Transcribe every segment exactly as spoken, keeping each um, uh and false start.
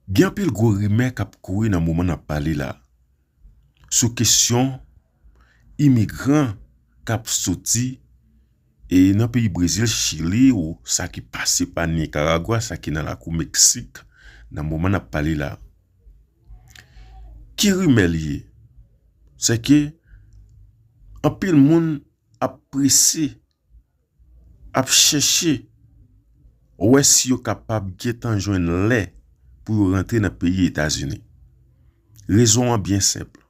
Gen anpil gwo rimè k ap kouri nan moman n ap pale la sou kesyon imigran k ap soti e nan peyi Brezil, Chili ou sa ki pase pa Nikaragwa, sa ki nan lakou Meksik nan moman n ap pale la. Ki rimè li ye? Se ke anpil moun ap prese, ap chèche wè si yo kapab gentan jwenn lè pou yo rantre nan peyi Etazini. Rezon an byen senp.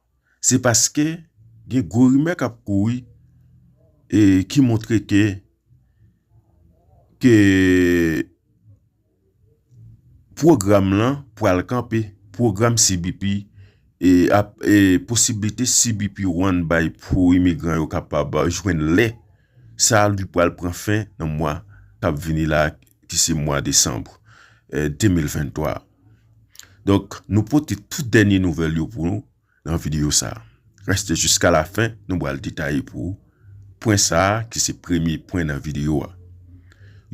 Se paske gen gwo rimè k ap kouri e ki montre ke, ke pwogram lan pral kanpe, pwogram C B P e ap, e posiblite C B P One bay pou imigran yo kapab jwenn lè sa a, li pral pran fen nan mwa k ap vini la, ki se mwa desanm, e, de mil venntwa. Donk, nou pote tout dènye nouvèl yo pou nou nan videyo sa a. Reste jiska la fen, nou pral detaye pou ou pwen sa a, ki se premye pwen nan videyo a.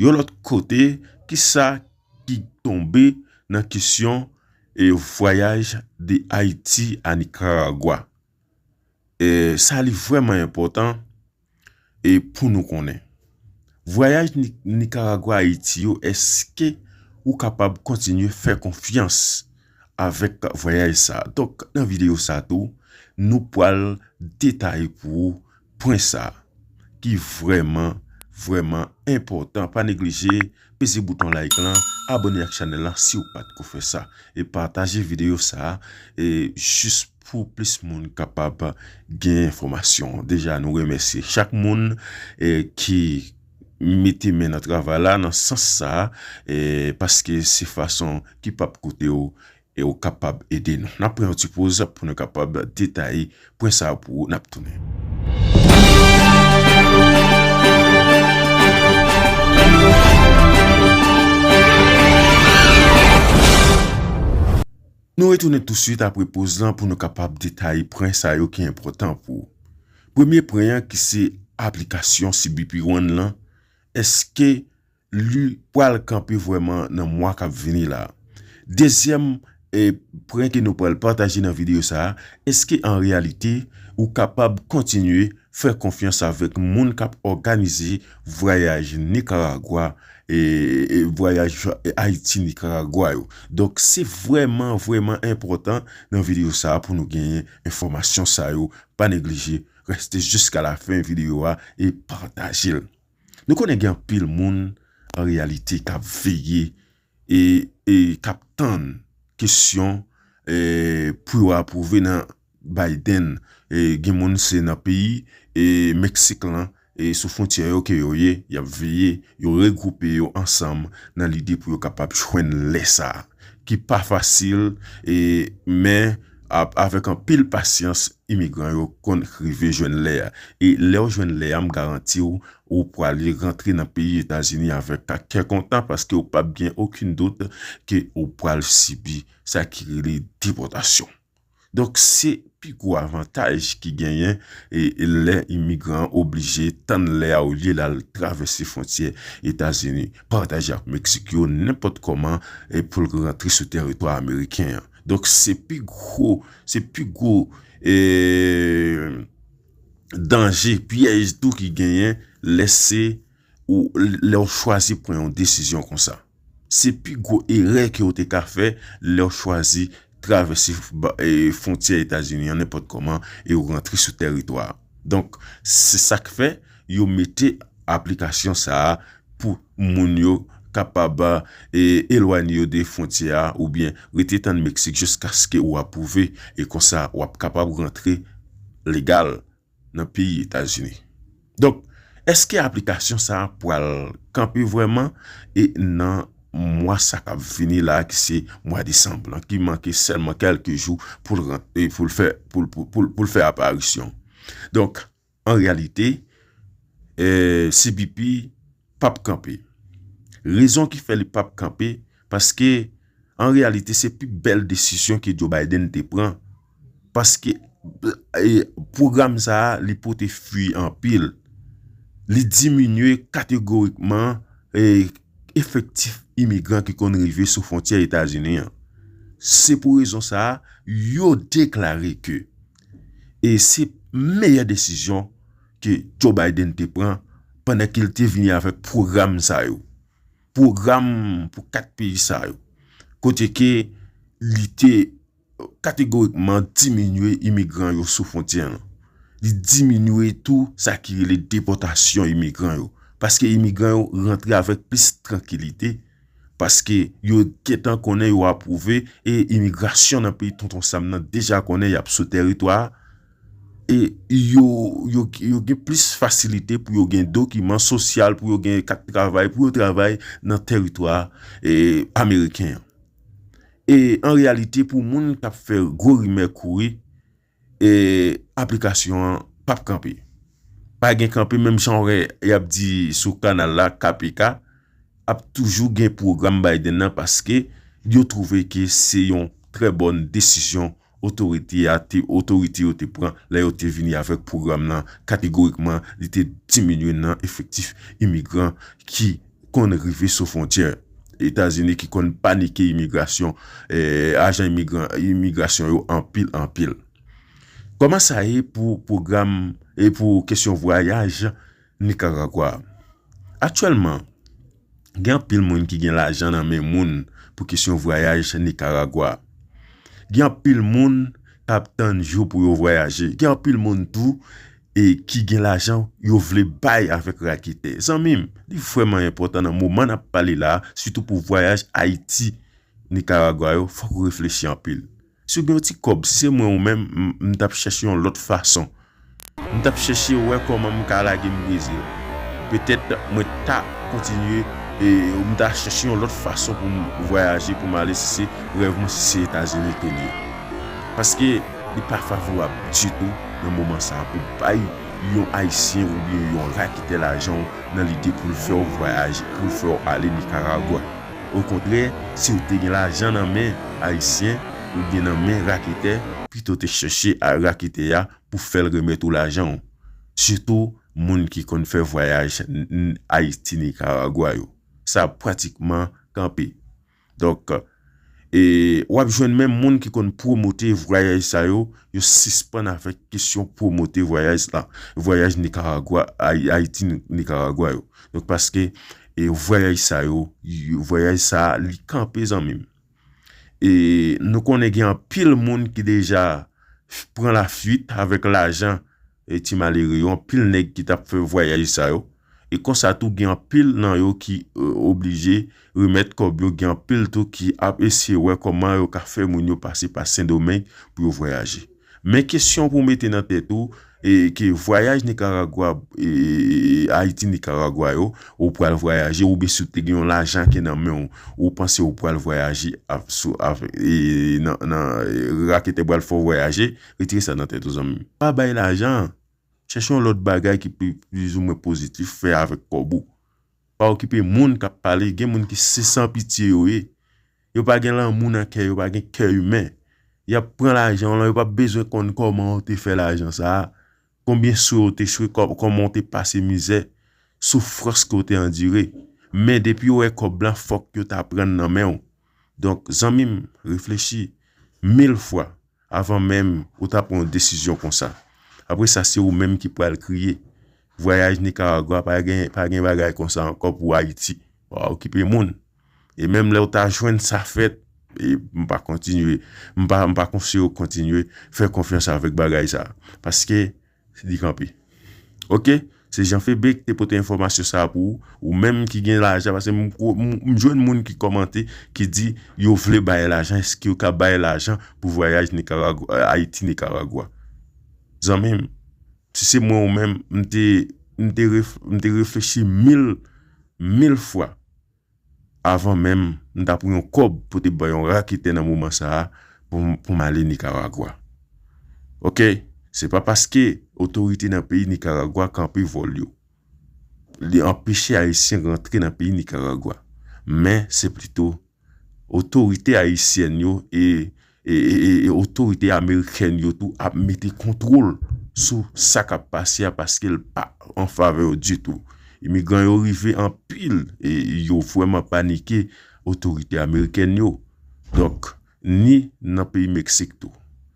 Yon lòt kote, ki sa ki tonbe nan kesyon e vwayaj de Ayiti a Nikaragwa? E sa li vrèman enpòtan e pou nou konnen. Vwayaj Ni-, Nikaragwa Ayiti yo, èske ou kapab kontinye fè konfyans avèk vwayaj sa a? Donk, nan videyo sa a tou, nou pral detaye pou ou pwen sa a ki vrèman, vrèman enpòtan. Pa neglije peze bouton like lan, abòne ak chanèl la si w pa t ko fè sa, e pataje videyo sa a, e jis pou plis moun kapab gen enfòmasyon. Deja, nou remèsye chak moun, e, ki mete men nan travay la, nan sans sa a, e, paske se fason ki p ap koute w, e w kapab ede nou. N ap pran yon ti poz pou nou kapab detaye pwen sa a pou ou, n ap tounen. Nou retounen touswit apre poz lan pou nou kapab detaye pwen sa yo ki enpòtan pou ou. Premye pwen an ki se aplikasyon C B P One lan, èske li pral kanpe vrèman nan mwa k ap vini la? Dezyèm, e, pwen ke nou pral pataje nan videyo sa a, èske an reyalite ou kapab kontinye fè konfyans avèk moun k ap òganize vwayaj Nikaragwa e, e vwayaj Ayiti Nikaragwa yo? Donk, se vrèman, vrèman enpòtan nan videyo sa a pou nou genyen enfòmasyon sa yo. Pa neglije reste jiska la fen videyo a e pataje l. Nou konnen gen anpil moun an reyalite k ap veye e, e k ap tann kesyon, e, pou yo apwouve nan Biden. E, gen moun se nan peyi, e, Meksik lan, e, sou fwontyè yo ke yo ye, y ap veye, yo regwoupe yo ansanm nan lide pou yo kapab jwenn lè sa a, ki pa fasil, e, men ap, avèk anpil pasyans, imigran yo konn rive jwenn lè a. E lè w jwenn lè a, m garanti w, ou prale rantre nan peyi Etazini avèk kè kontan, paske ou p ap gen okenn dout ke ou pral sibi sa ki rele depòtasyon. Donk, se pi gwo avantaj ki genyen, e, e lè imigran an oblije tann lè a olye l al travèse fwontyè Etazini, pataje ak Meksik yo, nenpòt kòman, e, pou l rantre sou tèritwa ameriken an. Donk, se pi gwo, se pi gwo, e, danje, pyèj tou ki genyen lè se ou, lè w chwazi pran yon desizyon konsa. Se pi gwo erè ke w te ka fè lè w chwazi travèse f-, ba-, e, fwontyè Etazini an nenpòt kòman e w rantre sou tèritwa a. Donk, se sa k fè yo mete aplikasyon sa a pou moun yo kapab, e, elwanye yo de fwontyè a oubyen rete tann Meksik jiskaske ou apwouve e konsa w ap kapab rantre legal nan peyi Etazini. Donk, èske aplikasyon sa a pral kanpe vrèman e nan mwa sa k ap vini la a, ki se mwa desanm lan, ki manke sèlman kèlke jou pou l rant-, e pou l fè, pou l, pou, pou, pou l fè aparisyon? Donk, an reyalite, e, C B P p ap kanpe. Rezon ki fè li p ap kanpe, paske, an reyalite, se pi bèl desizyon ke Joe Biden te pran. Paske, e, pwogram sa a, li pote fwi anpil. Li diminye kategorikman, e, efektif imigran ki konn rive sou fwontyè Etazini an. Se pou rezon sa a, yo deklare ke e se meyè desizyon ke Joe Biden te pran pandan ke l te vini avèk pwogram sa yo. Pwogram pou kat peyi sa yo. Kote ke li te kategorikman diminye imigran yo sou fwontyè an. Li diminye tou sa ki rele depòtasyon imigran yo. Paske imigran yo rantre avèk plis trankilite. Paske yo gentan konnen yo apwouve e imigrasyon nan peyi Tonton Sam nan deja konnen y ap sou tèritwa a. E yo, yo, yo gen plis fasilite pou yo gen dokiman sosyal, pou yo gen kat travay, pou yo travay nan tèritwa e, ameriken an. E an reyalite, pou moun k ap fè gwo rimè kouri, e aplikasyon an p ap kanpe. Pa gen kanpe, menm jan w wè y ap di sou kanal la, K P K, ap toujou gen pwogram Biden nan paske yo twouve ke se yon trè bòn desizyon otorite a te, otorite yo te pran lè yo te vini avèk pwogram nan. Kategorikman, li te diminye nan efektif imigran ki konn rive sou fwontyè Etazini, ki konn panike imigrasyon, eh, ajan imigran, imigrasyon yo anpil, anpil. Kòman sa ye pou pwogram e pou kesyon vwayaj Nikaragwa? Aktyèlman, gen anpil moun ki gen lajan nan men moun pou kesyon vwayaj Nikaragwa. Gen anpil moun k ap tann jou pou yo vwayaje. Gen anpil moun tou e ki gen lajan yo vle bay avèk raketè. Zanmi m, li vrèman enpòtan nan moman n ap pale la a, sitou pou vwayaj Ayiti, Nikaragwa yo, fòk ou reflechi anpil. Si w gen yon ti kòb, si se mwen ou menm, m, m t ap chèche yon lòt fason. M t ap chèche wè kòman m ka lage m Brezil. Petèt mwen ta kontinye e m ta chèche yon lòt fason pou m vwayaje, pou m ale, si se rèv mwen, si se Etazini ke l ye. Paske li pa favorab ditou nan moman sa a pou bay yon Ayisyen oubyen yon raketè lajan w nan lide pou l fè w vwayaje, pou l fè w ale Nikaragwa. Okontrè, si w te gen lajan nan men Ayisyen oubyen nan men raketè, pito te chèche a raketè a pou fè l remèt ou lajan w. Sitou moun ki konn fè vwayaj n-, n-, Ayiti Nikaragwa yo. Sa pratikman kanpe. Donk, e, w ap jwenn menm moun ki konn pwomote vwayaj sa yo, yo sispann avèk kesyon pwomote vwayaj la, vwayaj Nikaragwa, Ay-, Ayiti Ni-, Nikaragwa yo. Donk, paske, e, vwayaj sa yo, y-, vwayaj sa a, li kanpe, zanmi m. E nou konnen gen anpil moun ki deja f-, pran lafuit avèk lajan e ti malere yo, anpil nèg ki t ap fè vwayaj sa yo. E konsa tou gen anpil nan yo ki, e, oblije remèt kòb yo, gen anpil tou ki ap eseye wè kòman yo ka fè moun yo pase pa Sendomeng pou yo vwayaje. Men kesyon pou w mete nan tèt ou, e ke vwayaj Nikaragwa, e, e, e, Ayiti Nikaragwa yo, ou pral vwayaje, oubyen si w te gen yon lajan ki nan men w, ou panse ou pral vwayaje av-, sou, av-, e, nan, nan, e, raketè pral fè w vwayaje, retire sa nan tèt ou, zanmi m. Pa bay lajan, chèche yon lòt bagay ki pi, plizoumwen pozitif, fè avèk kòb ou. Pa okipe moun k ap pale, gen moun ki se san pitye yo ye. Yo pa gen lanmou nan kè yo, pa gen kè imen. Y ap pran lajan w lan, yo p ap bezwen konn kòman w te fè lajan sa a, konbyen sou w te chwe, kò-, kòman w te pase mizè, soufrans ke w te andire. Men depi yo wè kòb lan, fòk yo ta pran l nan men w. Donk, zanmi m, reflechi mil fwa avan menm ou ta pran yon desizyon konsa. Apre sa, se ou menm ki pral kriye. Vwayaj Nikaragwa, pa gen, pa gen bagay konsa ankò pou Ayiti. Pa okipe moun. E menm lè w ta jwenn sa fèt, e m pa kontinye, m pa, m pa konseye w kontinye fè konfyans avèk bagay sa. Paske li kanpe. Oke? Se Jean Febe ki te pote enfòmasyon sa a pou ou. Ou menm ki gen lajan, paske m, m, m jwenn moun ki kòmante, ki di yo vle bay lajan, èske yo ka bay lajan pou vwayaj Nikaragwa, Ayiti Nikaragwa? Zanmi m, si se mwen ou menm, m te, m te ref-, m te reflechi mil, mil fwa avan menm m ta pran yon kòb pou te bay yon raketè nan moman sa a pou m, pou m ale Nikaragwa. Oke? Se pa paske otorite nan peyi Nikaragwa kanpe vòl yo, li anpeche Ayisyen rantre nan peyi Nikaragwa. Men se plito otorite ayisyèn yo e, e, e, e, e otorite amerikèn yo tou ap mete kontwòl sou sa k ap pase a paske l pa an favè yo ditou. Imigran yo rive anpil e yo vrèman panike otorite amerikèn yo. Donk, ni nan peyi Meksik tou.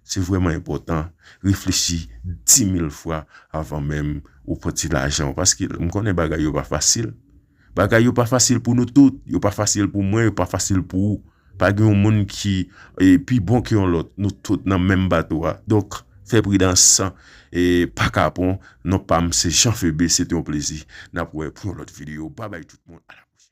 Se vrèman enpòtan reflechi dimil fwa avan menm ou pran ti lajan w, paske m konnen bagay yo pa fasil. Bagay yo pa fasil pou nou tout, yo pa fasil pou mwen, yo pa fasil pou ou. Pa gen yon moun ki e, pi bon ke yon lòt. Nou tout nan menm bato a. Donk, fè pridans, e, pa kapon. Non pa m se Jean Febe, se te yon plezi. N ap wè pou yon lòt videyo. Babay tout moun.